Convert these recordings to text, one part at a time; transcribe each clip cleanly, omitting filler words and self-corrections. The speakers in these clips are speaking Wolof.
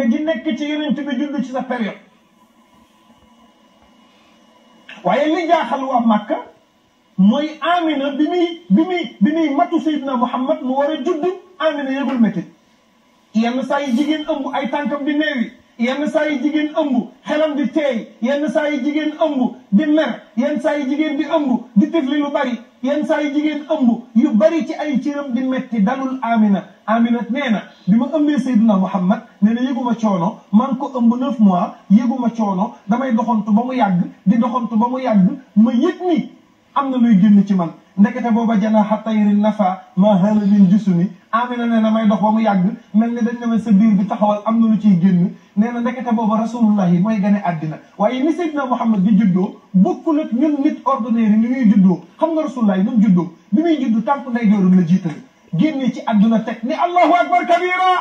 teraanga ji nekk ci yonent bi judd ci sa période waaye li jaaxal waa Màkka mooy Amina bi muy matu Seydina Muhammad mu war a judd Amina yëgul métti yenn saa yi jigéen ëmb ay tànkam di neewi yenn saa yi jigéen ëmb xelam di teey yenn saa yi jigéen ëmb di mer yenn saa yi jigéen di ëmb di tifli lu bari yenn saa yi jigéen ëmb yu bari ci ay cëram di metti dalul Amina nee na bi ma ëmbee Seydina Muhammad nee na yëguma coono man ko ëmb 9 mois yëguma coono damay doxantu ba mu yàgg di doxantu ba mu yàgg ma yëg ni am na luy génn ci man ndekete booba janaaxa tayri nafa ma hala min jusuni Amina nee na may dox ba mu yàgg mel ni dañ ne ma sa biir bi taxawal am na lu ciy génn nee na ndekete booba rasulullahi mooy gane àddina waaye ni Seydina Muhammad di juddoo bokkul ak ñun nit ordinaire yi ni ñuy juddoo xam nga rasulullahi ni mu juddoo bi muy juddu tànk nday joorum la jiital génne ci àdduna teg ni allahu akbar kabira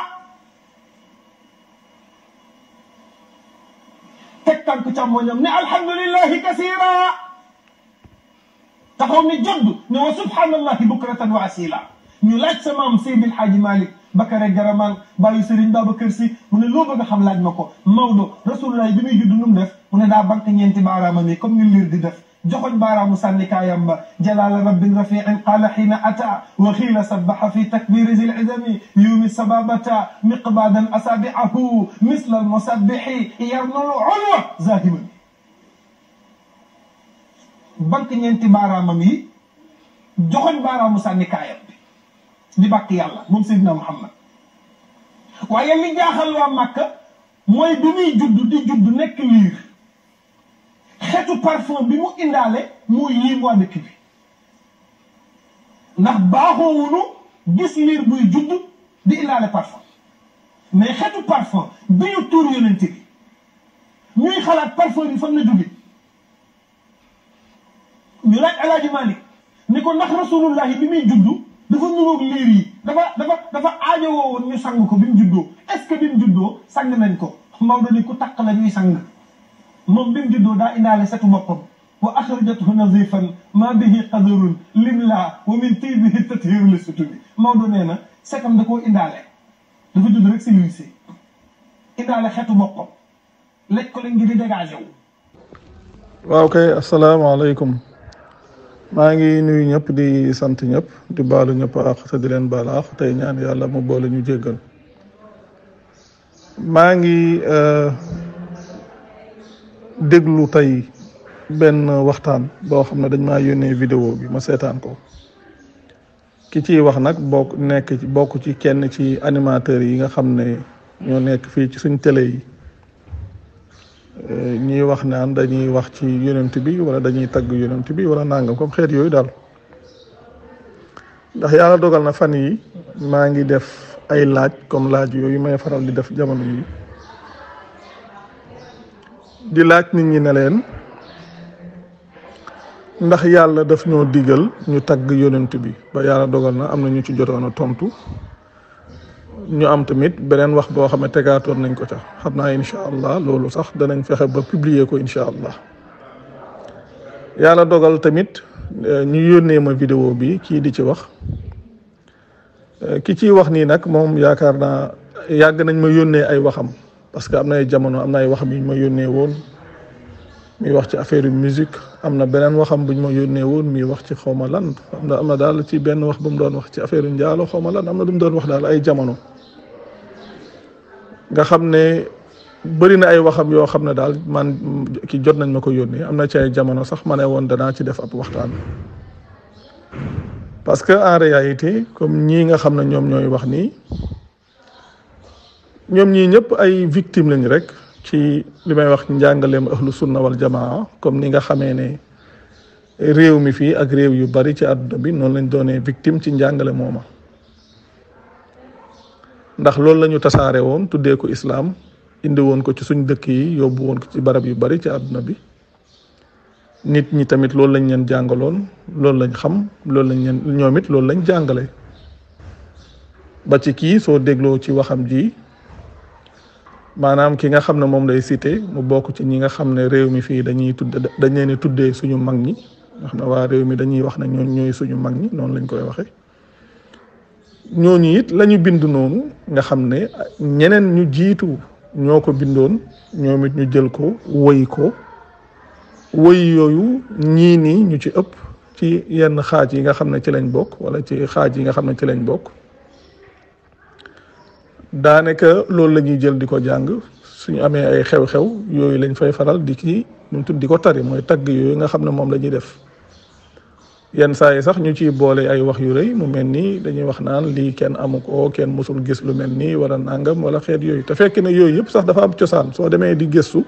teg tànk càmmoñam ne alhamdulillahi kasira taxaw ni jodd ne wa subhanallahi bukratan wa asila ñu laaj sa maam Seydil Hadji Malick Bakare Garaman bàyyi Serigne Babacar Sy mu ne loo bëgg a xam laaj ma ko Maodo rasulullah bi muy judd nu mu def mu ne daa banque ñeenti baaraamam yi comme ni liir di def joxoñ baaraamu sànnikaayam ba jalaala rabbin rafiin qaala xiina ata wa xiila sabbaxa fi takbiri zil izami yuumi sababata miqbaadan asaabiahu misla almusabbixi yarnulu ulwa zahiman banque ñeenti baaraamam yi joxoñ baaraamu sànnikaayam bi di bàkk yàlla moom Seydina Muhammad waaye li jaaxal waa Màkka mooy bi muy di judd nekk liir xeetu parfum bi mu indaale moo yéem waa dëkk bi ndax baaxoowunu gis liir buy judd di indaale parfum mais xeetu parfum bi ñu tuur yonent bi ñuy xalaat parfum yi fan la jóge ñu laaj Alaaji Malik ni ko ndax rasulullahi bi muy juddu dafa nuroog liir yi dafa aajowoo woon ñu sang ko bi mu juddoo est-ce que bi mu juddoo sang nañ ko Maodo ni ku takk la ñuy sang moom bi mu juddoo daa indaale setu boppam wa axrajathu nazifan ma bihi qadarun limla wa min tibihi tathiru li sutumi Maodo nee na setam da koo indaale dafa judd rek si luy indaale xetu boppam lekk ko la ngir di dégagé wu. waaw kay asalaamaaleykum maa ngi nuyu ñëpp di sant ñëpp di baalu ñëpp ak te di leen baal ak tey ñaan yàlla mu boole ñu jéggal maa ngi déglu tey benn waxtaan boo xam ne dañ maa yónnee vidéo bi ma seetaan ko ki ciy wax nag bokk ci kenn ci animateurs yi nga xam ne ñoo nekk fii ci suñ télé yi ñuy wax naan dañuy wax ci yonent bi wala dañuy tagg yonent bi wala nangam comme xeet yooyu daal ndax yàlla dogal na fan yi maa ngi def ay laaj comme laaj yooyu may faral di def jamono yi di laaj nit ñi ne leen ndax yàlla daf ñoo digal ñu tagg yonent bi ba yàlla dogal na am na ñu ci jotoon a tontu ñu am tamit beneen wax boo xam ne tegaatoon nañ ko ca xam naa incha allah loolu sax danañ fexe ba publier ko incha allah yàlla dogal tamit ñu yónnee ma vidéo bi kii di ci wax ki ciy wax nii nag moom yaakaar naa yàgg nañ ma yónnee ay waxam parce que am na ay jamono am na ay waxam yu ñu ma yónnee woon muy wax ci affaire musique am na beneen waxam bu ñu ma yónnee woon muy wax ci xawma lan am na daal ci benn wax bu mu doon wax ci affaire njaalo xawma lan am na lu mu doon wax daal ay jamono nga xam ne bëri na ay waxam yoo xam ne daal man ki jot nañ ma ko yónnee am na ci ay jamono sax ma ne woon danaa ci def ab waxtaan parce que en réalité comme ñii nga xam ne ñoom ñooy wax nii ñoom ñii ñëpp ay victime lañ rek ci li may wax njàngaleem ahlu sunna wal jamaa comme ni nga xamee ne réew mi fii ak réew yu bari ci àdduna bi noonu lañ doonee victime ci njàngale mooma ndax loolu la ñu tasaare woon tuddee ko islaam indi woon ko ci suñ dëkk yi yóbbu woon ko ci barab yu bari ci àdduna bi nit ñi tamit loolu lañ leen jàngaloon loolu lañ xam loolu lañ leen ñoom it loolu lañ jàngale ba ci kii soo dégloo ci waxam ji maanaam ki nga xam ne moom lay cité mu bokk ci ñi nga xam ne réew mi fii dañ leen di tuddee suñu mag ñi nga xam ne waa réew mi dañuy wax ne ñooy suñu mag ñi noonu lañ koy waxe ñooñu it la ñu bind noonu nga xam ne ñeneen ñu jiitu ñoo ko bindoon ñoom it ñu jël ko woy yooyu ñii nii ñu ci ëpp ci yenn xaaj yi nga xam ne ci lañ bokk wala ci xaaj yi nga xam ne ci lañ bokk daanaka loolu la ñuy jël di ko jàng suñu amee ay xew-xew yooyu lañ fay faral di ci ñu tudd di ko tari mooy tagg yooyu nga xam ne moom la ñuy def yenn saa yi sax ñu ciy boole ay wax yu rëy mu mel nii dañuy wax naan lii kenn amu ko kenn mësul gis lu mel nii wala nangam wala xeet yooyu te fekk ne yooyu yëpp sax dafa am cosaan soo demee di gëstu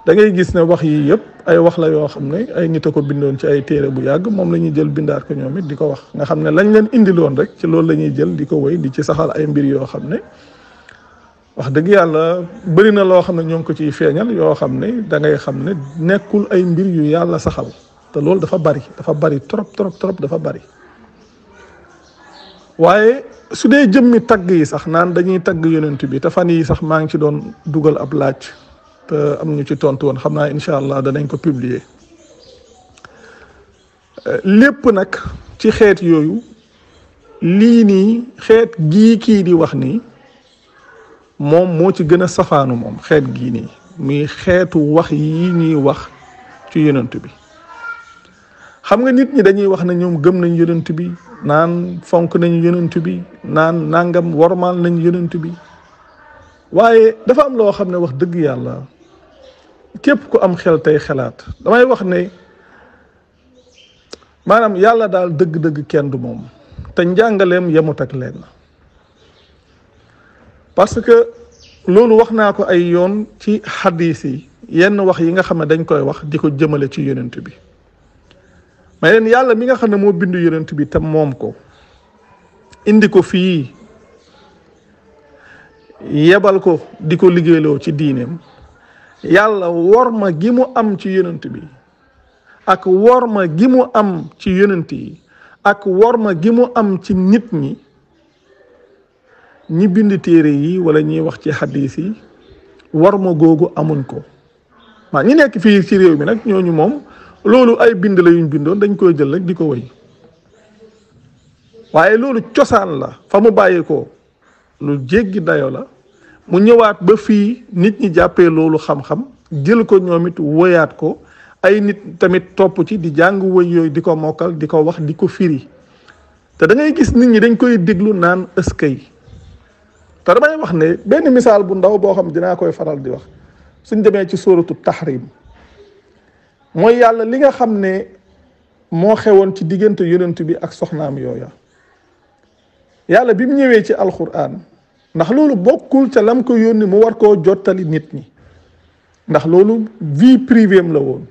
da ngay gis ne wax yi yëpp ay wax la yoo xam ne ay nit a ko bindoon ci ay téere bu yàgg moom la ñuy jël bindaat ko ñoom it di ko wax nga xam ne lañ leen indiloon rek ci loolu la ñuy jël di ko wéy di ci saxal ay mbir yoo xam ne wax dëgg yàlla bëri na loo xam ne ñoo ngi ko ciy feeñal yoo xam ne da ngay xam ne nekkul ay mbir yu yàlla saxal te loolu dafa bari trop dafa bari waaye su dee jëmmi tagg yi sax naan dañuy tagg yonent bi te fan yi sax maa ngi ci doon dugal ab laaj te am ñu ci tontu woon xam naa incha allah danañ ko publier lépp nag ci xeet yooyu lii nii xeet gii kii di wax nii moom moo ci gën a safaanu moom xeet gii nii muy xeetu wax yi ñuy wax ci yonent bi xam nga nit ñi dañuy wax ne ñoom gëm nañ yonent bi naan fonk nañ yonent bi naan nangam wormaal nañ yonent bi waaye dafa am loo xam ne wax dëgg yàlla képp ku am xel tey xelaat damay wax ne maanaam yàlla daal dëgg-dëgg kenn du moom te njàngaleem yemut ak leen parce que loolu wax naa ko ay yoon ci xadis yi yenn wax yi nga xam ne dañ koy wax di ko jëmale ci yonent bi mais leen yàlla mi nga xam ne moo bindu yonent bi te moom ko indi ko fii yebal ko di ko liggéeyloo ci diineem yàlla worma gi mu am ci yonent bi ak worma gi mu am ci yonent yi ak worma gi mu am ci nit ñi bind téere yi wala ñiy wax ci xadis yi worma googu amuñ ko maa ñi nekk fii ci réew mi nag ñooñu moom loolu ay bind la yuñ bindoon dañ koy jël rek di ko wéy waaye loolu cosaan la fa mu bàyyeekoo lu jéggi dayo la mu ñëwaat ba fii nit ñi jàppee loolu xam-xam jël ko ñoom it woyaat ko ay nit tamit topp ci di jàng wëy yooyu di ko mokkal di ko wax di ko firi te da ngay gis nit ñi dañ koy déglu naan ëskay te damay wax ne benn misaal bu ndaw boo xam dinaa koy faral di wax suñ demee ci sóoratu tahrim mooy yàlla li nga xam ne moo xewoon ci diggante yonent bi ak soxnaam yooya yàlla bi mu ñëwee ci alquran ndax loolu bokkul ca lam ko yónni mu war koo jottali nit ñi ndax loolu vie privée am la woon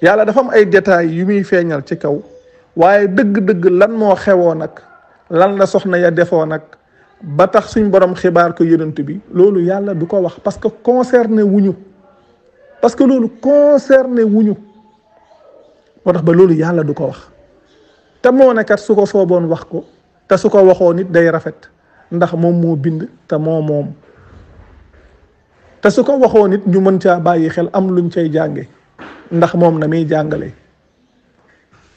yàlla dafa am ay détails yu muy feeñal ci kaw waaye dëgg-dëgg lan moo xewoon ak lan la soxna ya defoon ak ba tax suñ borom xibaar ko yonent bi loolu yàlla du ko wax parce que concerné wuñu parce que loolu concerné wuñu moo tax ba loolu yàlla du ko wax te moo ne kat su ko sooboon wax ko te su ko waxoo nit day rafet ndax moom moo bind te moom te su ko waxoo nit ñu mën caa bàyyi xel am luñ cay jànge ndax moom na muy jàngale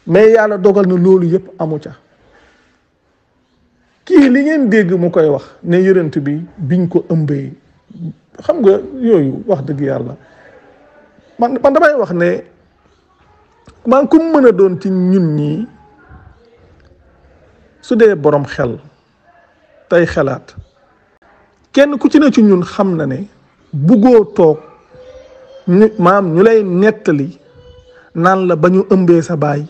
mais yàlla dogal na loolu yëpp amu ca kii li ngeen dégg mu koy wax ne yonent bi biñ ko ëmbee xam nga yooyu wax dëgg yàlla man damay wax ne man ku mën a doon ci ñun ñii su dee borom xel tey xelaat kenn ku ci ne ci ñun xam na ne buggoo toog ñu lay nettali naan la ba ñu ëmbee sa baay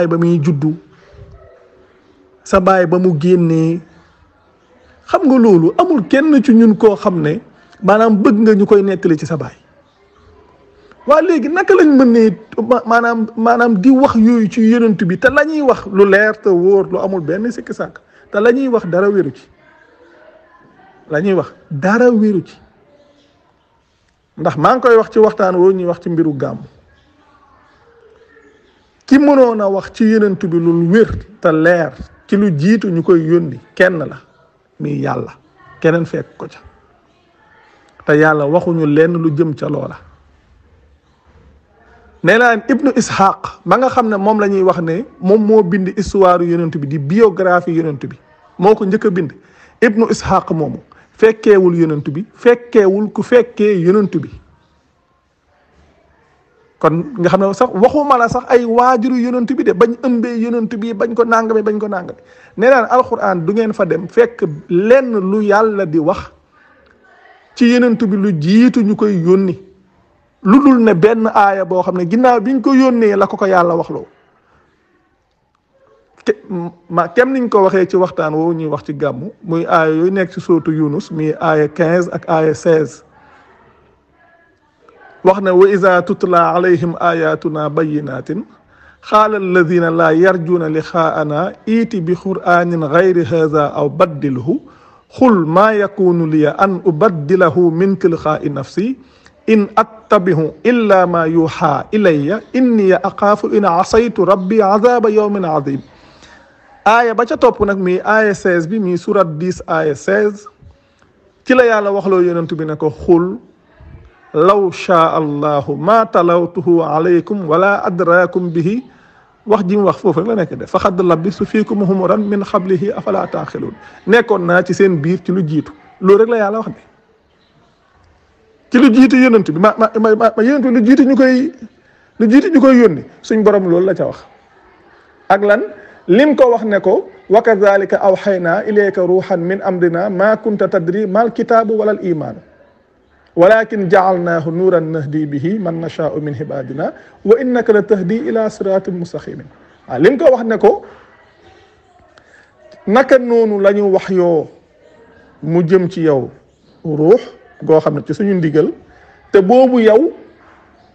ba muy juddu sa baay ba mu génnee xam nga loolu amul kenn ci ñun koo xam ne maanaam bëgg nga ñu koy nettali ci sa baay waa léegi naka lañ mën ne maanaam di wax yooyu ci yonent bi te la ñuy wax lu leer te wóor lu amul benn sikki sàkk te la ñuy wax dara wéru ci ndax maa ngi koy wax ci waxtaan woo ñuy wax ci mbiru gàmm ki mënoon a wax ci yonent bi lu wér te leer ci lu jiitu ñu koy yónni kenn la muy yàlla keneen fekk ko ca te yàlla waxuñu lenn lu jëm ca loola nee naa ibnu ishaq ma nga xam ne moom la ñuy wax ne moom moo bind histoire yonent bi di biographie yonent bi moo ko njëkk a bind ibnu ishaq moomu fekkeewul yonent bi fekkeewul ku fekkee yonent bi kon nga xam ne sax waxuma la sax ay waajuru yonent bi de bañ ëmbee yonent bi bañ ko nàngame nee naan alquran du ngeen fa dem fekk lenn lu yàlla di wax ci yonent bi lu jiitu ñu koy yónni lu dul ne benn aaya boo xam ne ginnaaw biñ ko yónnee la ko yàlla wax loo kem niñ ko waxee ci waxtaan woowu ñuy wax ci gàmmu muy aaya yooyu nekk ci sootu Yunus muy aaya 15 ak aaya 16 wax ne wa iza tutla alayhim ayatuna bayinatin qaala alladina laa yarjuuna liqaa'ana iiti bi qur'anin gayri haza aw baddilhu qul maa yakunu liya an ubaddilahu min tilqaa'i nafsi in attabihu illa ma yuuxa ilayya inni axaafu in asaytu rabbi azaba yawmin azim aaya ba ca topp nag mi aaya 16 bi mi surat 10 aaya 16 ci la yàlla waxloo yonent bi ne ko xul law shaa allahu ma talawtuhu alaykum wala adraakum bihi wax ji mu wax foofu rek la nekk de faqad labistu fiikum humuran min qablihi afala taaxiluun nekkoon naa ci seen biir ci lu jiitu loolu rek la yàlla wax de ci lu jiitu yonent bi ma yonent bi lu jiitu ñu koy yónni suñ borom loolu la ca wax ak lan lim ko wax ne ko wa kadhalika awxaynaa ilayka ruuxan min amrina ma kunta tadri mal kitaabu wala al imaanu walakin jaalnaahu nuuran nahdi bihi man nashaau min ibadina wa innaka la tahdi ila siratin mustaqimin waaw lim ko wax ne ko naka noonu la ñu wax yoo mu jëm ci yow ruux goo xam ne ci suñu ndigal te boobu yow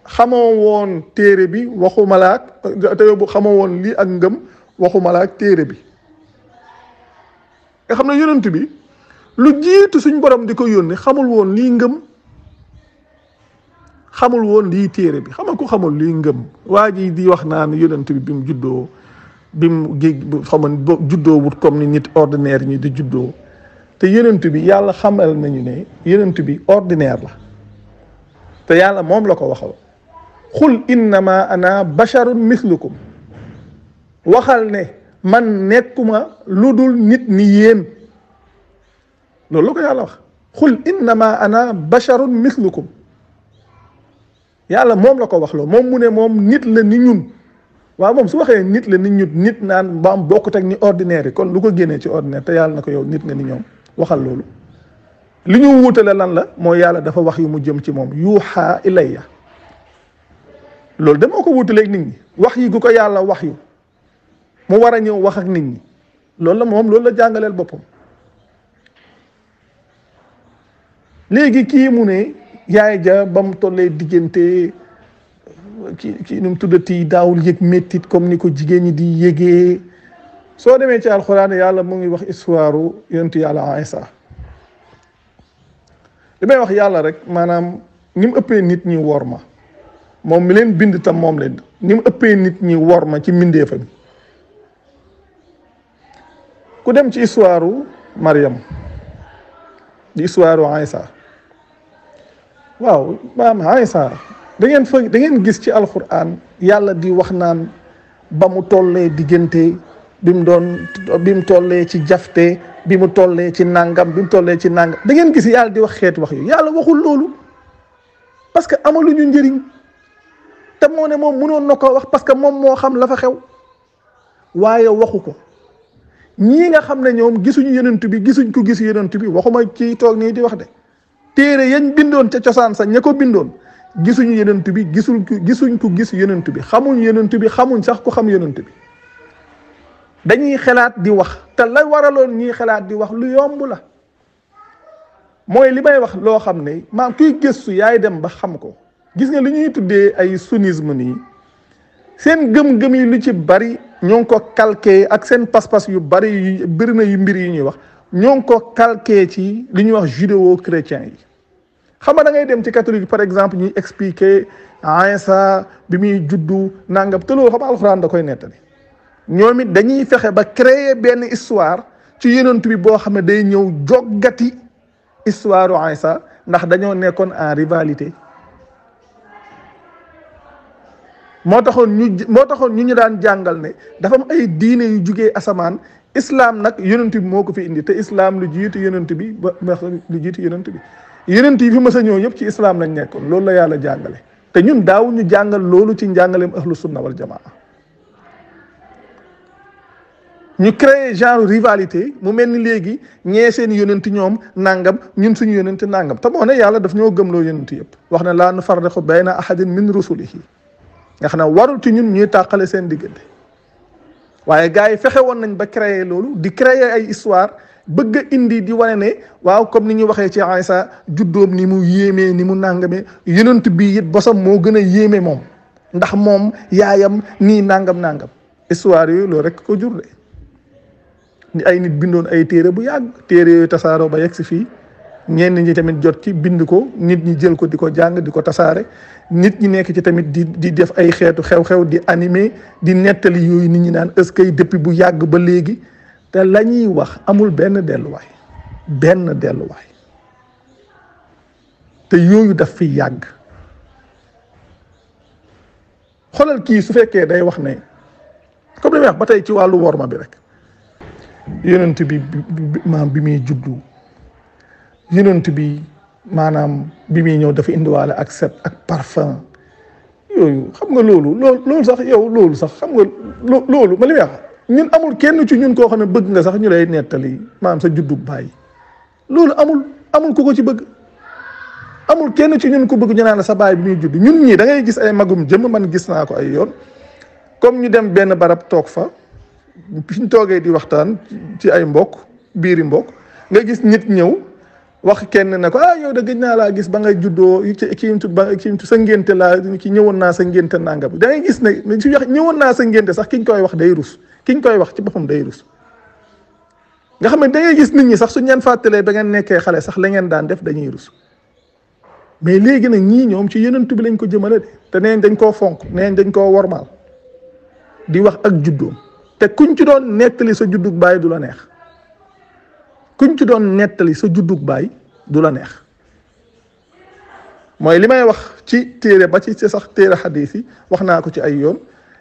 xamoo woon téere bi waxu malaak te boobu xamoo woon lii ak ngëm waxu malaak téere bi nga xam ne yonent bi lu jiitu suñ borom di ko yónni xamul woon lii ngëm xamul woon lii téere bi xamal ko xamul lii ngëm waa ji di wax naan yonent bi bi mu juddoo bi mu juddoo wut comme ni nit ordinaire ñi di juddoo te yonent bi yàlla xamal nañu ne yonent bi ordinaire la te yàlla moom la ko waxal xul innama ana basharun mislukum waxal ne man nekkuma lu dul nit ni yéen loolu la ko yàlla wax xul innama ana basharun mislukum yàlla moom la ko wax loo moom mu ne moom nit la ni ñun waaw moom su waxee nit la ni ñun nit naan mbaam bokkut ak ni ordinaire yi kon lu ko génnee ci ordinaire te yàlla na ko yow nit nga ni ñoom waxal loolu li ñu wuutale lan la mooy yàlla dafa wax yu mu jëm ci moom yuuxa ilayya loolu de moo ko wuutaleeg nit ñi wax yi gu ko yàlla wax yu mu war a ñëw wax ak nit ñi loolu la moom loolu la jàngaleel boppam léegi kii mu ne yaay ja ba mu tollee diggante kii nu mu tuddati daawul yëg méttit comme ni ko jigéen ñi di yëgee soo demee ci alxuraan yàlla mu ngi wax histoire yonentu yàlla Isa li may wax yàlla rek maanaam ni mu ëppee nit ñi wor ma moom mi leen bind tam moom leen ni mu ëppee nit ñi wor ma ci mbindeefa bi ku dem ci histoire Maryam di histoire Isa waaw maam Isa da ngeen gis ci alquran yàlla di wax naan ba mu tollee diggante bi mu tollee ci jafte bi mu tollee ci nangam bi mu tollee ci nangam da ngeen gis yàlla di wax xeeti wax yu yàlla waxul loolu parce que amaluñu njëriñ te moo ne moom mënoon na ko wax parce que moom moo xam la fa xew waaye waxu ko ñii nga xam ne ñoom gisuñu yonent bi gisuñ ko gis yonent bi waxuma ci toog nii di wax de téere yañ bindoon ca cosaan sa ña ko bindoon gisuñu yonent bi gisuñ ko gis yonent bi xamuñ yonent bi xamuñ sax ku xam yonent bi dañuy xalaat di wax te la waraloon ñuy xalaat di wax lu yomb la mooy li may wax loo xam ne maam kuy gëstu yaay dem ba xam ko gis nga li ñuy tuddee ay sunnisme nii seen gëm-gëm yi lu ci bari ñoo ngi ko calqué ak seen pas-pas yu bari yu bëri na yu mbir yi ñuy wax ñoo ngi ko calqué ci li ñuy wax judéo-chrétien yi xam nga da ngay dem ci catholique par exemple ñuy expliquer Isa bi muy juddu nangam te loolu xam nga alxuraan da koy nettali ñoom it dañuy fexe ba créer benn histoire ci yonent bi boo xam ne day ñëw joggati histoire Isa ndax dañoo nekkoon en rivalité moo taxoon ñu daan jàngal ne dafa am ay diine yu jugee asamaan islam nag yonent bi moo ko fi indi te islam lu jiitu yonent bi ba lu jiitu yonent bi yonent yi fi mës a ñëw yëpp ci islam lañ nekkoon loolu la yàlla jàngale te ñun daaw ñu jàngal loolu ci njàngaleem ahlu sunna wal jamaa ñu créé genre rivalité mu mel ni léegi ñee seen yonent ñoom nangam ñun suñu yonent nangam te moo ne yàlla daf ñoo gëmloo yonent yëpp wax ne laa nufarriqu bayna ahadin min rusulihi nga xam ne warul ci ñun ñuy tàqale seen diggante waaye gars yi fexe woon nañ ba créer loolu di créer ay histoire bëgg a indi di wane ne waaw comme ni ñu waxee ci Isa juddoom ni mu yéemee ni mu nàngamee yonent bi it bosam moo gën a yéeme moom ndax moom yaayam nii nangam histoire yooyu loolu rek ko jur de ni ay nit bindoon ay téere bu yàgg téere yooyu tasaaroo ba yegg si fii ñenn ñi tamit jot ci bind ko nit ñi jël ko di ko jàng di ko tasaare nit ñi nekk ci tamit di def ay xeetu xew-xew di animé di nettali yooyu nit ñi naan est-ce que depuis bu yàgg ba léegi te la ñuy wax amul benn delluwaay te yooyu daf fi yàgg xoolal kii su fekkee day wax ne comme li may wax ba tey ci wàllu worma bi rek yonent bi maam bi muy juddu yonent bi maanaam bi muy ñëw dafa indiwaale ak set ak parfum yooyu xam nga loolu sax yow loolu sax xam nga loolu ma li may wax ñun amul kenn ci ñun koo xam ne bëgg nga sax ñu lay nettali maanaam sa juddug bàyyi loolu amul ku ko ci bëgg amul kenn ci ñun ko bëgg ñu naan la sa baay bi muy judd ñun ñii da ngay gis ay magum jëmm man gis naa ko ay yoon comme ñu dem benn barab toog fa fi ñu toogee di waxtaan ci ay mbokk biiri mbokk nga gis nit ñëw wax kenn ne ko yow de gëj naa laa gis ba ngay juddoo kii sa ngénte laa ki ñëwoon naa sa ngénte nangam da ngay gis ne su wax ñëwoon naa sa ngénte sax ki ñu koy wax day rus ki ñu koy wax ci boppam day rus nga xam ne da ngay gis nit ñi sax suñ leen fàttalee ba ngeen nekkee xale sax la ngeen daan def dañuy rus mais léegi nag ñii ñoom ci yonent bi lañ ko jëmale de te neen dañ koo fonk neen dañ koo wormaal di wax ak juddoom te kuñ ci doon nettali sa juddug baay du la neex kuñ ci doon nettali sa juddug baay du la neex mooy li may wax ci téere ba ci sax téere xadiis yi wax naa ko ci ay yoon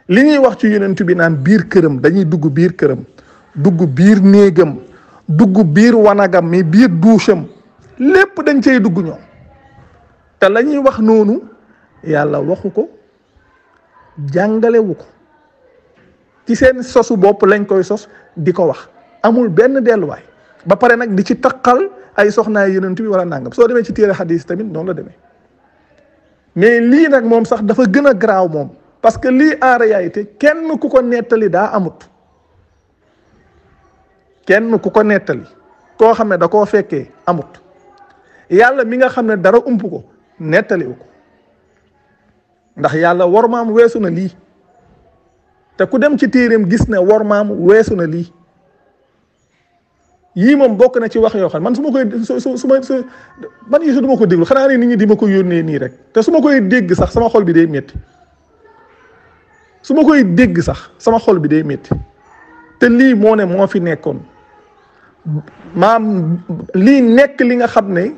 li ñuy wax ci yonent bi naan biir këram dañuy dugg biir këram dugg biir néegam dugg biir wanagam mi biir doucham lépp dañ cay dugg ñoom te la ñuy wax noonu yàlla waxu ko jàngalewu ko ci seen sosu bopp lañ koy sos di ko wax amul benn delluwaay ba pare nag di ci taqal ay soxnaay yonent bi wala nangam soo demee ci téere xadiis tamit noonu la demee mais lii nag moom sax dafa gën a garaaw moom parce que lii en réalité kenn ku ko nettali daa amut kenn ku ko nettali koo xam ne da koo fekkee amut yàlla mi nga xam ne dara ump ko nettaliwu ko ndax yàlla wormaam weesu na lii te ku dem ci téereem gis ne wormaam weesu na lii yii moom bokk na ci wax yoo xam man su ma koy man yi su du ma ko déglu xanaa ne nit ñi di ma ko yónnee nii rek te su ma koy dégg sax sama xol bi day métti su ma koy dégg sax sama xol bi day métti te lii moo ne moo fi nekkoon maam lii nekk li nga xam ne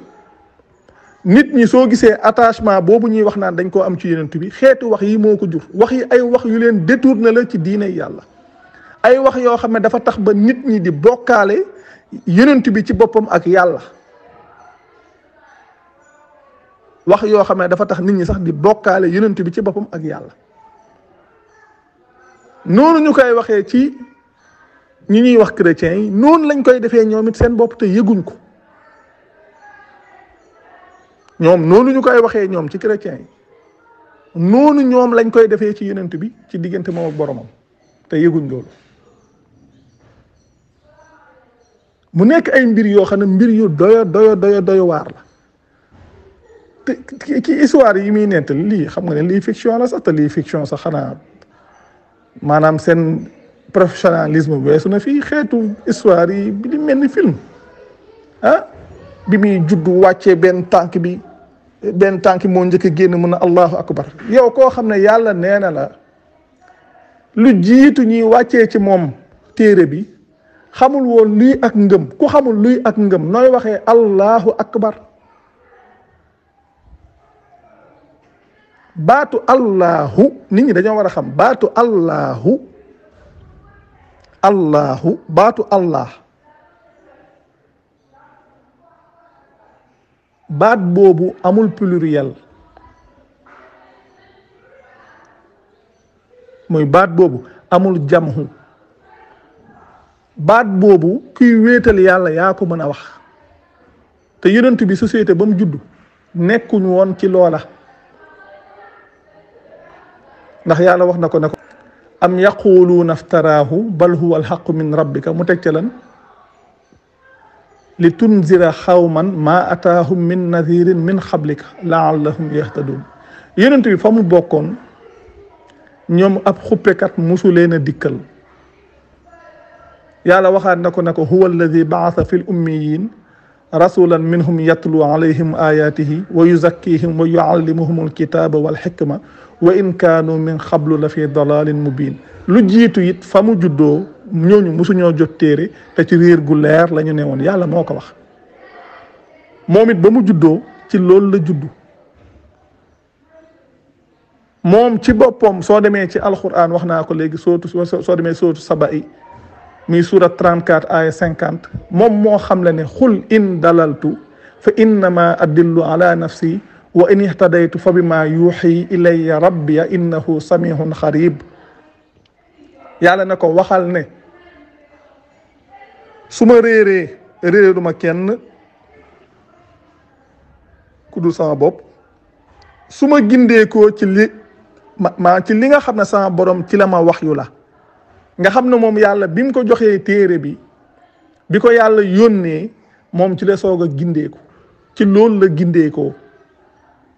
nit ñi soo gisee attachement boobu ñuy wax naan dañ koo am ci yonent bi xeetu wax yi moo ko jur wax yi ay wax yu leen détourné la ci diine yàlla ay wax yoo xam ne dafa tax ba nit ñi di bokkaale yonent bi ci boppam ak yàlla wax yoo xam ne dafa tax nit ñi sax di bokkaale yonent bi ci boppam ak yàlla noonu ñu koy waxee ci ñi ñuy wax chrétiens yi noonu lañ koy defee ñoom it seen bopp te yëguñ ko ñoom noonu ñu koy waxee ñoom ci chrétiens yi noonu ñoom lañ koy defee ci yonent bi ci diggante moom ak boromam te yëguñ loolu mu nekk ay mbir yoo xam ne mbir yu doyo waar la te ki histoire yi muy nettali lii xam nga ne lii fiction la sax te lii fiction sax xanaa maanaam seen professionnalisme weesu na fii xeetu histoire yi bi di mel ni film bi muy juddu wàccee benn tànk moo njëkk a génn mun a allahu akbar yow koo xam ne yàlla nee na la lu jiitu ñuy wàccee ci moom téere bi xamul woon luy ak ngëm ku xamul luy ak ngëm nooy waxee allahu akbar baatu allahu nit ñi dañoo war a xam baatu allahu allahu baatu allah baat boobu amul pluriel muy baat boobu amul jamhu baat boobu kuy wéetal yàlla yaa ko mën a wax te yonent bi société ba mu judd nekkuñ woon ci loola ndax yàlla wax na ko ne ko am yaquluuna aftaraahu bal huwa alxaqu min rabbika mu teg ca lan li tunzira xawman maa ataahum min nadirin min xablika laallahum yahtadun yonent bi fa mu bokkoon ñoom ab xuppekat musu leen a dikkal yàlla waxaat na ko ne ko huwa alladi baasa fi l ummiyin rasulan minhum yatlu alayhim ayatihi wa yuzakkihim wa yuallimuhum alkitaba walxikma wa in kaanu min xablu la fi dalalin mubin lu jiitu it fa mu juddoo ñooñu musuñoo jot téere te ci réer gu leer la ñu ne woon yàlla moo ko wax moom it ba mu juddoo ci loolu la juddu moom ci boppam soo demee ci alquran wax naa ko léegi soo demee sootu saba yi muy surat 34 aya 50 moom moo xam le ne xul in dalaltu fa innama adillu ala nafsi wa in ihtadaytu fa bima yuuxi ilayya rabbiya innahu samihun xarib yàlla na ko waxal ne su ma réeruma kenn ku dul sama bopp su ma gindeekoo ci li ci li nga xam ne sama borom ci la ma wax yu la nga xam ne moom yàlla bi mu ko joxee téere bi ko yàlla yónnee moom ci la soog a gindeeku ci loolu la gindeekoo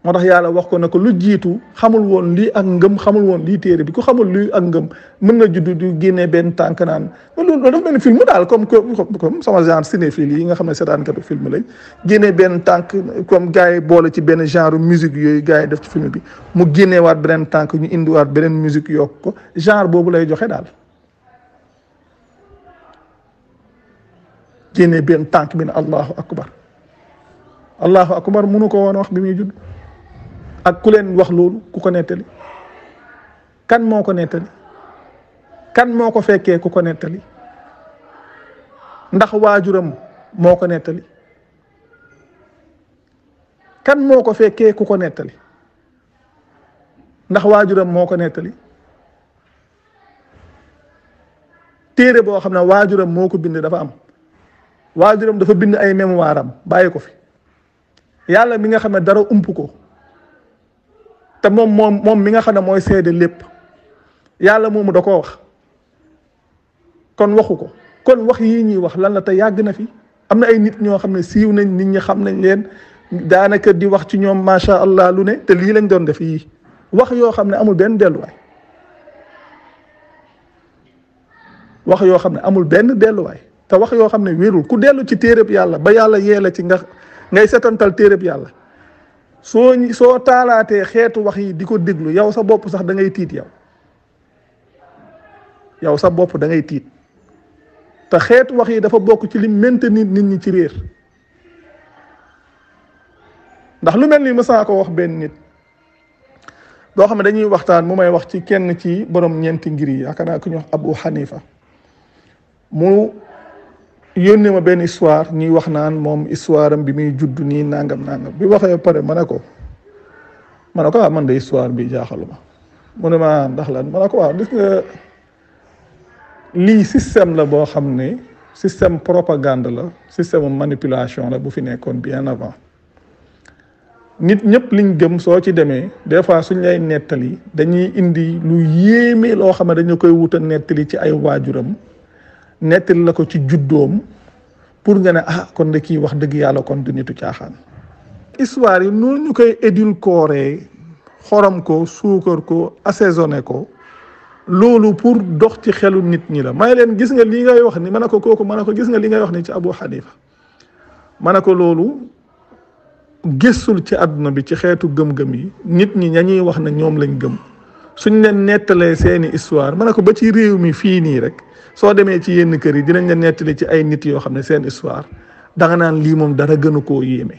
moo tax yàlla wax ko ne ko lu jiitu xamul woon lii ak ngëm xamul woon lii téere bi ku xamul lii ak ngëm mën na judd du génnee benn tànk naan loolu dafa mel ni film daal comme sama genre cinéphile yi nga xam ne seetaankatu film lañ génnee benn tànk comme gars yi boole ci benn genre musique yooyu gars yi def ci film bi mu génneewaat beneen tànk ñu indiwaat beneen musique yokk ko genre boobu lay joxe daal génnee benn tànk bi ne allahu akbar mënu ko woon wax bi muy judd ak ku leen wax loolu ku ko nettali kan moo ko nettali kan moo ko fekkee ku ko nettali ndax waajuram moo ko nettali kan moo ko fekkee ku ko nettali ndax waajuram moo ko nettali téere boo xam ne waajuram moo ko bind dafa am waajuram dafa bind ay mémoire am bàyyi ko fi yàlla mi nga xam ne dara ump ko te moom mi nga xam ne mooy seede lépp yàlla moomu da koo wax kon waxu ko kon wax yii ñuy wax lan la te yàgg na fi am na ay nit ñoo xam ne siiw nañ nit ñi xam nañ leen daanaka di wax ci ñoom macha allah lu ne te lii lañ doon def yii wax yoo xam ne amul benn delluwaay wax yoo xam ne amul benn delluwaay te wax yoo xam ne wérul ku dellu ci téereb yàlla ba yàlla yeela ci nga ngay setantal téereb yàlla soo taalaatee xeetu wax yi di ko déglu yow sa bopp sax da ngay tiit yow sa bopp da ngay tiit te xeetu wax yi dafa bokk ci li maintenir nit ñi ci réer ndax lu mel ni mësaa ko wax benn nit boo xam ne dañuy waxtaan mu may wax ci kenn ci borom ñeenti ngir yi yaakaar naa ku ñu wax Abu Hanifa mu yónnee ma benn histoire ñuy wax naan moom histoire am bi muy judd nii nangam bi waxee pare ma ne ko waaw man de histoire bi jaaxaluma mu ne ma ndax lan ma ne ko waaw gis nga lii système la boo xam ne système propagande la système manipulation la bu fi nekkoon bien avant nit ñëpp liñ gëm soo ci demee des fois suñ lay nettali dañuy indi lu yéeme loo xam ne dañu koy wuta nettali ci ay waajuram nettali la ko ci juddoom pour nga ne kon de kii wax dëgg yàlla kon du nitu caaxaan histoire yi noonu ñu koy édulcorer xorom ko suukar ko assaisonné ko loolu pour dox ci xelu nit ñi la may leen gis nga li ngay wax ni ma ne ko kooku ma ne ko gis nga li ngay wax ni ci Abu Hanifa ma ne ko loolu gëstul ci àdduna bi ci xeetu gëm-gëm yi nit ñi ñañuy wax ne ñoom lañ gëm suñ leen nettalee seeni histoire ma ne ko ba ci réew mi fii nii rek soo demee ci yenn kër yi dinañ la nettali ci ay nit yoo xam ne seen histoire danga naan lii moom dara gënu koo yéeme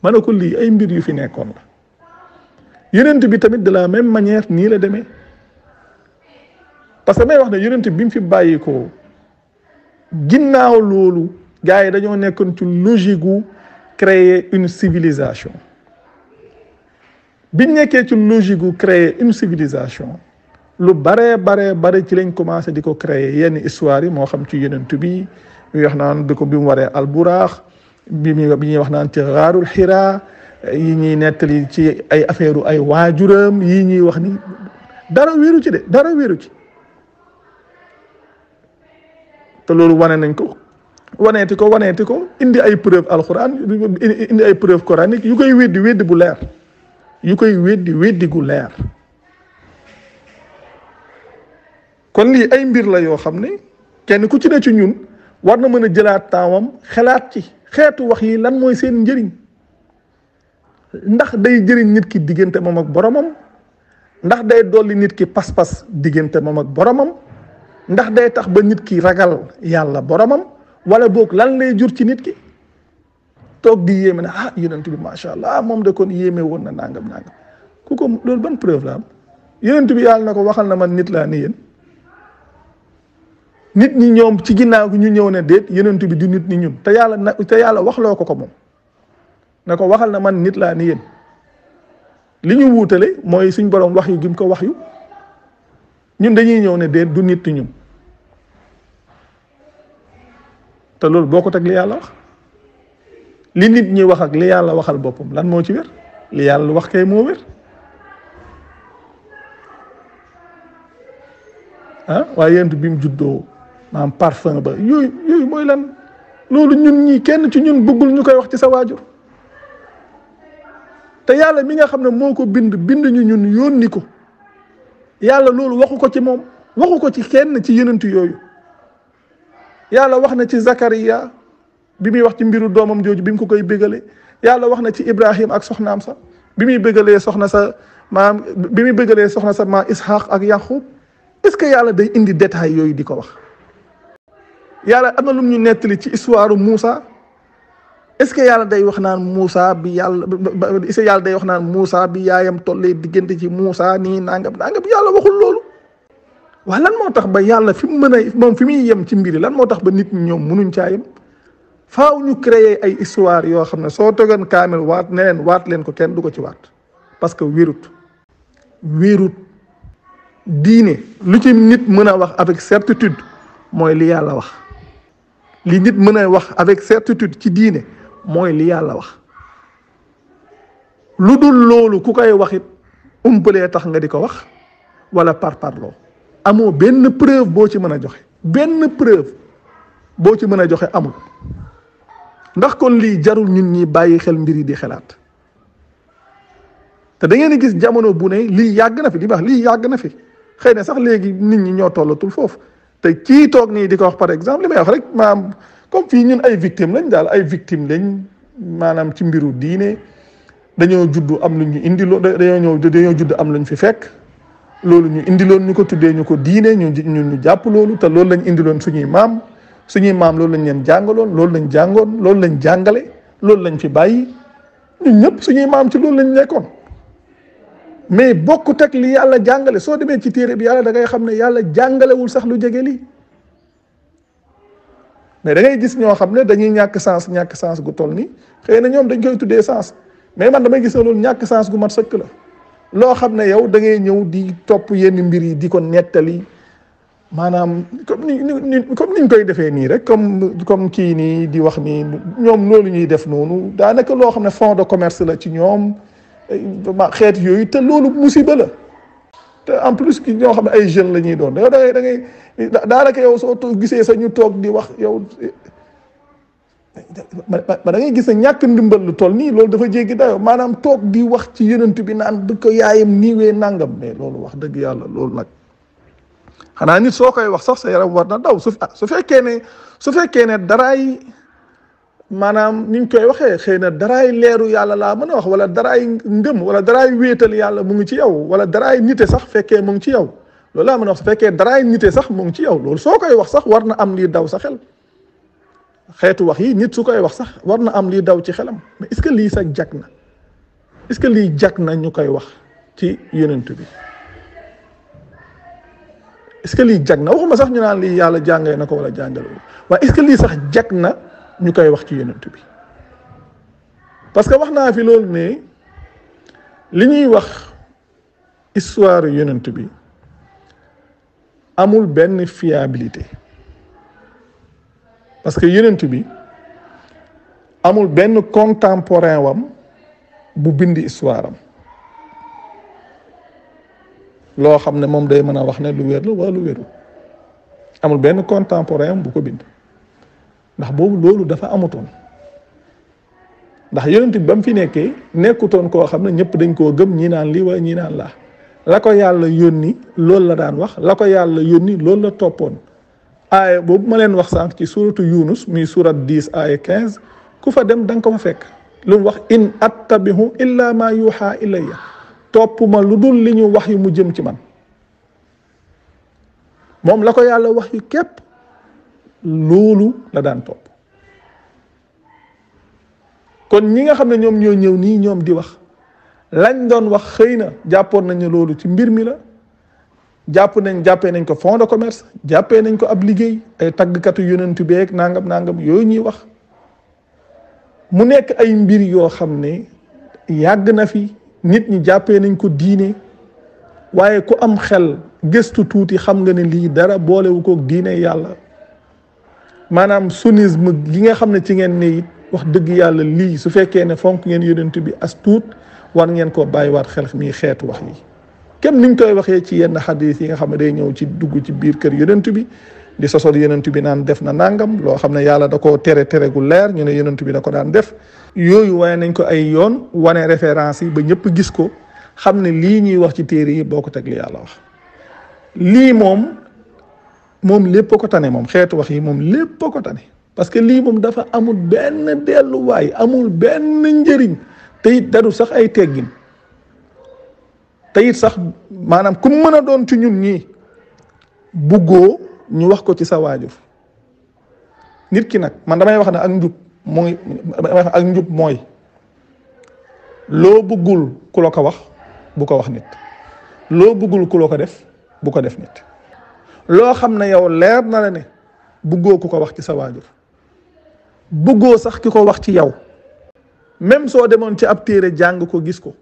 ma ne ko lii ay mbir yu fi nekkoon la yonent bi tamit de la même manière nii la demee parce que may wax ne yonent bi mu fi bàyyi ko ginnaaw loolu gars yi dañoo nekkoon ci logique gu créer une civilisation biñ nekkee ci logique gu créer une civilisation lu bare ci lañ commencé di ko créer yenn histoire yi moo xam ci yonent bi wax naan di ko bi mu waree alburaax bi ñuy wax naan ci xaarul xiraa yi ñuy nettali ci ay affaire ay waajuram yi ñuy wax ni dara wéeru ci de dara wéeru ci te loolu wane nañ ko waneeti ko indi ay preuve alxuraan indi ay preuve coranique yu koy weddi bu leer yu koy weddi gu leer kon lii ay mbir la yoo xam ne kenn ku ci ne ci ñun war na mën a jëlaat taawam xelaat ci xeetu wax yi lan mooy seen njëriñ ndax day jëriñ nit ki diggante moom ak boromam ndax day dolli nit ki pas-pas diggante moom ak boromam ndax day tax ba nit ki ragal yàlla boromam wala boog lan lay jur ci nit ki toog di yéeme ne yonent bi macha allah moom de kon yéeme woon na nangam ku ko loolu ban preuve la am yonent bi yàlla na ko waxal na man nit laa ni yéen nit ñi ñoom ci ginnaaw gi ñu ñëw ne déet yonent bi du nit ni ñun te yàlla waxloo ko moom na ko waxal na man nit laa ni yéen li ñu wuutale mooy suñ borom wax yu gi mu ko wax yu ñun dañuy ñëw ne déet du nit ni ñun te loolu boo ko teg li yàlla wax li nit ñi wax ak li yàlla waxal boppam lan moo ci wér li yàlla wax kay moo wér waaye yent bi mu juddoo maam parfum ba yooyu mooy lan loolu ñun ñi kenn ci ñun bëggul ñu koy wax ci sa waajur te yàlla mi nga xam ne moo ko bind ñu ñun yónni ko yàlla loolu waxu ko ci moom waxu ko ci kenn ci yenentu yooyu yàlla wax na ci Zakariya bi muy wax ci mbiru doomam jooju bi mu ko koy bégale yàlla wax na ci Ibrahim ak soxnaam sa bi muy bégalee soxna sa maam Ishaq ak Yaqub est-ce que yàlla day indi détail yooyu di ko wax yàlla am na lu ñu nettali ci histoire Moussa est-ce que yàlla day wax naan Moussa bi yaayam tollee diggante ci Moussa nii nangam yàlla waxul loolu waaye lan moo tax ba yàlla fi mu mën a moom fi muy yem ci mbiri lan moo tax ba nit ñi ñoom mënuñ caa yem faaw ñu créer ay histoire yoo xam ne soo togoon kaamil waat leen ko kenn du ko ci waat parce que wérut diine lu ci nit mën a wax avec certitude mooy li yàlla wax li nit mën a wax avec certitude ci diine mooy li yàlla wax lu dul loolu ku koy wax it umpalee tax nga di ko wax wala parloo amoo benn preuve boo ci mën a joxe amul ndax kon lii jarul ñun ñi bàyyi xel mbir yi di xelaat te da ngeen di gis jamono bu ne lii yàgg na fi di wax lii yàgg na fi xëy na sax léegi nit ñi ñoo tollatul foofu te kii toog nii di ko wax par exemple li may wax rek maanaam comme fii ñun ay victime lañ maanaam ci mbiru diine dañoo judd am lu ñu indiloon dañoo judd am lu ñu fi fekk loolu ñu indiloon ñu ko tuddee ñu ko diine ñu jàpp loolu te loolu lañ indiloon suñuy maam loolu lañ leen jàngaloon loolu lañ jàngoon loolu lañ jàngale loolu lañ fi bàyyi ñun ñëpp suñuy maam ci loolu lañ nekkoon mais bokkut ak li yàlla jàngale soo demee ci téere bi yàlla da ngay xam ne yàlla jàngalewul sax lu jege lii mais da ngay gis ñoo xam ne dañuy ñàkk sens gu toll nii xëy na ñoom dañ koy tuddee sens mais man damay gis ne loolu ñàkk sens gu mat sëkk la loo xam ne yow da ngay ñëw di topp yenn mbir yi di ko nettali maanaam comme niñ koy defee nii rek comme kii nii di wax nii ñoom loolu ñuy def noonu daanaka loo xam ne fond de commerce la ci ñoom xeet yooyu te loolu musiba la te en plus ki ñoo xam ne ay jeunes la ñuy doon da ngay daanaka yow soo gisee sa ñu toog di wax yow ba da ngay gis ne ñàkk ndimbal lu toll nii loolu dafa jéggi dayoo maanaam toog di wax ci yonent bi naan du ko yaayam niiwee nangam mais loolu wax dëgg yàlla loolu nag xanaa nit soo koy wax sax sa yaram war na daw su fekkee ne daraay maanaam ni ñu koy waxee xëy na daraay leeru yàlla laa mën a wax wala daraay ngëm wala daraay wéetal yàlla mu ngi ci yow wala daraay nite sax fekkee mu ngi ci yow loolu laa mën a wax su fekkee daraay nite sax mu ngi ci yow loolu soo koy wax sax war na am lii daw sa xel xeetu wax yi nit su koy wax sax war na am lii daw ci xelam mais est-ce que lii sax jag na est-ce que lii jag na ñu koy wax ci yonent bi est-ce que lii jag na waxuma sax ñu naan lii yàlla jàngee na ko wala jàngale waaye est-ce que lii sax jag na ñu koy wax ci yonent bi parce que wax naa fi loolu ne li ñuy wax histoire yonent bi amul benn fiabilité parce que yonent bi amul benn contemporain wam bu bind histoire am loo xam ne moom day mën a wax ne lu wér la wala lu wérul amul benn contemporain bu ko bind ndax boobu loolu dafa amutoon ndax yonent bi ba mu fi nekkee nekkutoon koo xam ne ñëpp dañ koo gëm ñii naan lii wala ñii naan laa la ko yàlla yónni loolu la daan wax la ko yàlla yónni loolu la toppoon aaya boobu ma leen wax sànq ci suratu Yunus muy surat 10 aaya 15 ku fa dem da nga ko fa fekk lu mu wax in attabihu illa ma yuha ilayya topp ma lu dul li ñu wax yu mu jëm ci man moom la ko yàlla wax yu képp loolu la daan topp kon ñi nga xam ne ñoom ñoo ñëw nii ñoom di wax lañ doon wax xëy na jàppoon nañu loolu ci mbir mi la jàppee nañ ko fond de commerce jàppee nañ ko ab liggéey ay taggkatu yonent beeg nangam yooyu ñuy wax mu nekk ay mbir yoo xam ne yàgg na fi nit ñi jàppee nañ ko diine waaye ku am xel gëstu tuuti xam nga ne lii dara boolewu ko diine yàlla maanaam sunnisme gi nga xam ne ci ngeen ne it wax dëgg yàlla lii su fekkee ne fonk ngeen yonent bi as tuut war ngeen koo bàyyiwaat xel mi xeetu wax yi kem niñ koy waxee ci yenn xadis yi nga xam ne day ñëw ci dugg ci biir kër yonent bi di sosol yonent bi naan def na nangam loo xam ne yàlla da koo tere gu leer ñu ne yonent bi da ko daan def yooyu wane nañ ko ay yoon wane référence yi ba ñëpp gis ko xam ne lii ñuy wax ci téere yi boo ko teg li yàlla wax lii moom lépp a ko tane moom xeetu wax yi moom lépp a ko tane parce que lii moom dafa amul benn delluwaay amul benn njëriñ te it dadu sax ay teggin te it sax maanaam ku mën a doon ci ñun ñii buggoo ñu wax ko ci sa waajur nit ki nag man damay wax ne ak njub mooy loo buggul ku la ko wax bu ko wax nit loo buggul ku la ko def bu ko def nit loo xam ne yow leer na la ne buggoo ku ko wax ci sa waajur buggoo sax ki ko wax ci yow même soo demoon ci ab téere jàng ko gis ko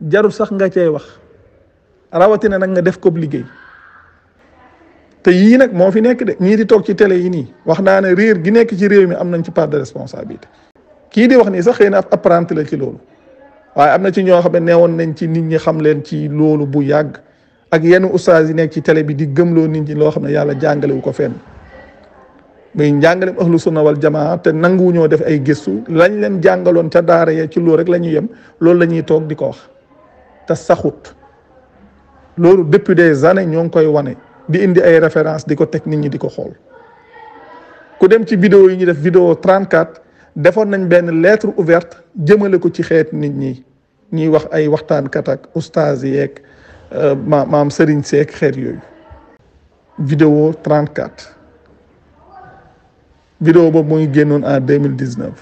jarul sax nga cay wax rawatina nag nga def ko liggéey te yii nag moo fi nekk de ñii di toog ci télé yi nii wax naa ne réer gi nekk ci réew mi am nañ ci part de responsabilité kii di wax nii sax xëy na ab apprenti la ci loolu waaye am na ci ñoo xam ne neewoon nañ ci nit ñi xam leen ci loolu bu yàgg ak yenn ustaas yi nekk ci télé bi di gëmloo nit ñi loo xam ne yàlla jàngalewu ko fenn muy njàngalem ahlu sunna wal jamaa te nanguwuñoo def ay gëstu lañ leen jàngaloon ca daara ya ci loolu rek la ñuy yem loolu la ñuy toog di ko wax te saxut loolu depuis des années ñoo ngi koy wane di indi ay référence di ko teg nit ñi di ko xool ku dem ci vidéo yi ñu def vidéo 34 defoon nañ benn lettre ouverte jëmale ko ci xeet nit ñi ñuy wax ay waxtaankat ak ustaas yeeg maam Serigne Seck xeet yooyu vidéo 34 vidéo boobu mu ngi génnoon en 2019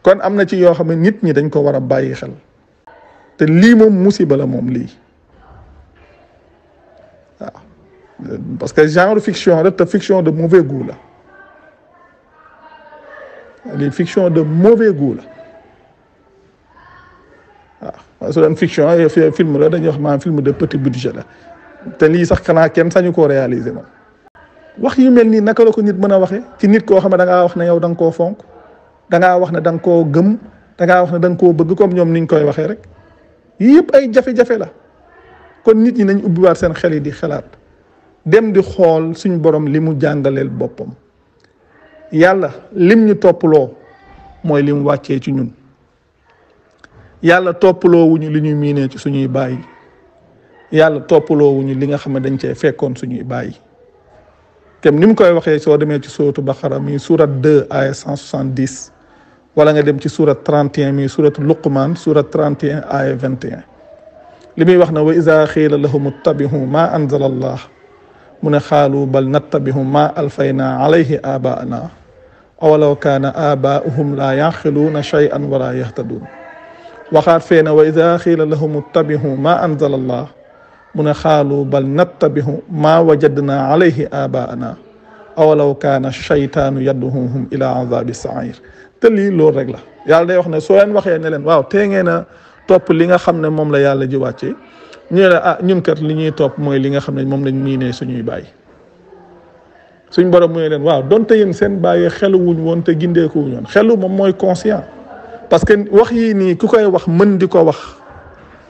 kon am na ci yoo xam ne nit ñi dañ ko war a bàyyi xel te lii moom musiba la moom lii waaw parce que genre fiction rek te fiction de mauvais goût la lii fiction de mauvais goût la waaw su doon fiction film la dañuy wax maanaam film de petit budget la te lii sax xanaa kenn sañu koo réaliser moom wax yu mel nii naka la ko nit mën a waxee ci nit koo xam ne da ngaa wax ne yow da nga koo fonk da ngaa wax ne da nga koo gëm da ngaa wax ne da nga koo bëgg comme ñoom niñ koy waxee rek yii yëpp ay jafe-jafe la kon nit ñi nañ ubbiwaat seen xel yi di xalaat dem di xool suñ borom li mu jàngaleel boppam yàlla lim ñu topploo mooy li mu wàccee ci ñun yàlla toppaloo wuñu li ñuy miinee ci suñuy bàyyi yàlla toppaloo wuñu li nga xam ne dañ cee fekkoon suñuy bàyyi kem ni mu koy waxee soo demee ci suuratu Baqara mi surat 2 aya 170 wala nga dem ci surat 31 mi suratu Luqman surat 31 aya 21 li muy wax na wa iza xiila lahum ittabi'u ma anzala allah mu ne xaalu bal nattabi'u ma alfayna alayhi abaana awalaw kaana abaa'uhum la yaqiluuna shay'an wala yahtadun waxaat feena wa iza xiila lahum ittabi'u ma anzala allah mu ne xaalu bal nattabihu maa wajadna alayhi abaana awalaw kaana shaytaanu yadduhum ila azabi sair. te lii loolu rek la yàlla day wax ne soo leen waxee ne leen waaw tee ngeen a topp li nga xam ne moom la yàlla ji wàcce ñu ne la ñun kat li ñuy topp mooy li nga xam ne moom lañ miinee suñuy bàyyi. suñ borom mu ne leen waaw donte yéen seen bàyyi xeluwuñ woon te gindeekuwuñ woon xelu moom mooy conscient parce que wax yii nii ku koy wax mën di ko wax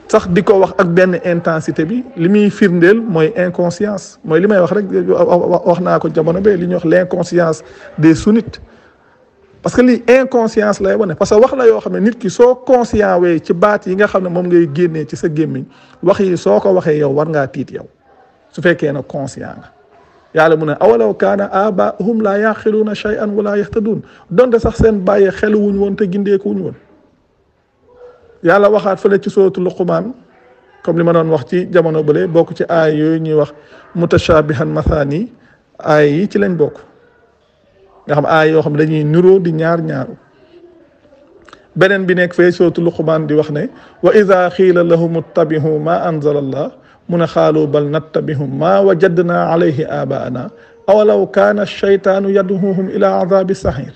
sax di ko wax ak benn intensité bi li muy firndeel mooy inconscience mooy li may wax rek wax naa ko jamono bee li ñuy wax l'inconscience des sunnites parce que lii inconscience lay wane parce que wax la yoo xam ne nit ki soo conscient wee ci baat yi nga xam ne moom ngay génnee ci sa gémmiñ wax yi soo ko waxee yow war ngaa tiit yow su fekkee ne conscient nga yàlla mu ne awalaw kaana abaahum laa yaqiluuna shay'an wala yahtadun donte sax seen bàyyi xeluwuñ woon te gindeekuwuñ woon. yàlla waxaat fële ci sootu Luqmaan comme li ma doon wax ci jamono bële bokk ci aay yooyu ñuy wax mutashabihan mathani aay yi ci lañ bokk nga xam aay yoo xam dañuy niroo di ñaaru beneen bi nekk fee sootu Luqmaan di wax ne wa ida xiila lahum ittabihu ma anzala allah mu ne xaalu bal nattabihum maa wajadna alayhi abaana awalaw kaana shaytaanu yad'uhum ila azabi sahir.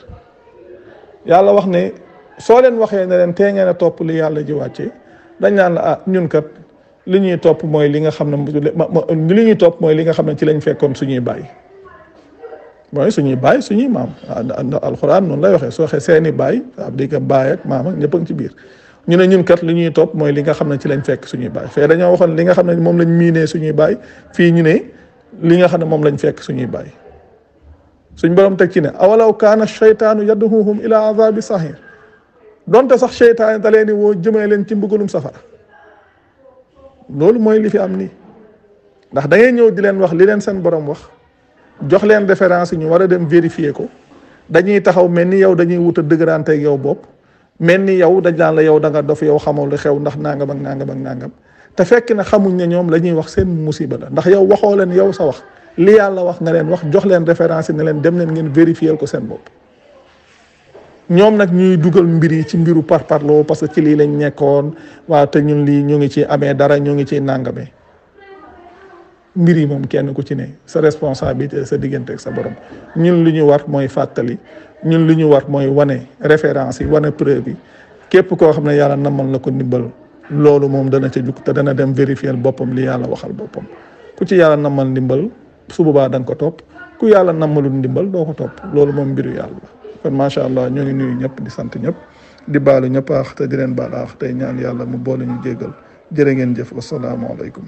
yàlla wax ne soo leen waxee ne leen tee ngeen a topp li yàlla ji wàcce dañ naan la ñun kat li ñuy topp mooy li nga xam ne li ñuy topp mooy li nga xam ne ci lañ fekkoon suñuy baay mooy suñuy baay suñuy maam alxuraan noonu lay waxee soo waxee seeni baay di ko baay ak maam ak ñëpp a ngi ci biir ñu ne ñun kat li ñuy topp mooy li nga xam ne ci lañ fekk suñuy baay fee dañoo waxoon li nga xam ne moom lañ miinee suñuy baay fii ñu ne li nga xam ne moom lañ fekk suñuy baay suñ borom teg ci ne awalaw kaana shaytaanu yad'uhum ila azabi sahir donte sax seytaane da leen woo jëmee leen ci mbugalum safara loolu mooy li fi am nii ndax da ngay ñëw di leen wax li leen seen borom wax jox leen référence yi ñu war a dem vérifier ko dañuy taxaw mel ni yow dañuy wut a dëgërante ak yow bopp mel ni yow dañ daan la yow da nga dof yow xamoo lu xew ndax nangam ak nangam ak nangam te fekk na xamuñ ne ñoom la ñuy wax seen musiba la ndax yow waxoo leen yow sa wax li yàlla wax nga leen wax jox leen référence yi ne leen dem leen ngeen vérifier ko seen bopp. ñoom nag ñuy dugal mbir yi ci mbiru parparloo parce que ci lii lañ nekkoon waaw te ñun lii ñu ngi ci amee dara ñu ngi ci nàngame mbir yi moom kenn ku ci ne sa responsabilité sa diggante ak sa borom ñun li ñu war mooy fàttali ñun li ñu war mooy wane référence yi wane preuve yi képp koo xam ne yàlla namal na ko ndimbal loolu moom dana ca jug te dana dem vérifier boppam li yàlla waxal boppam ku ci yàlla namal ndimbal su boobaa da nga ko topp ku yàlla namalul ndimbal doo ko topp loolu moom mbiru yàlla la. kon macha allah ñoo ngi nuyu ñëpp di sant ñëpp di baalu ñëpp aax te di leen baal aax tey ñaan yàlla mu boole ñu jéggal jërë ngeen jëf wasalaamaaleykum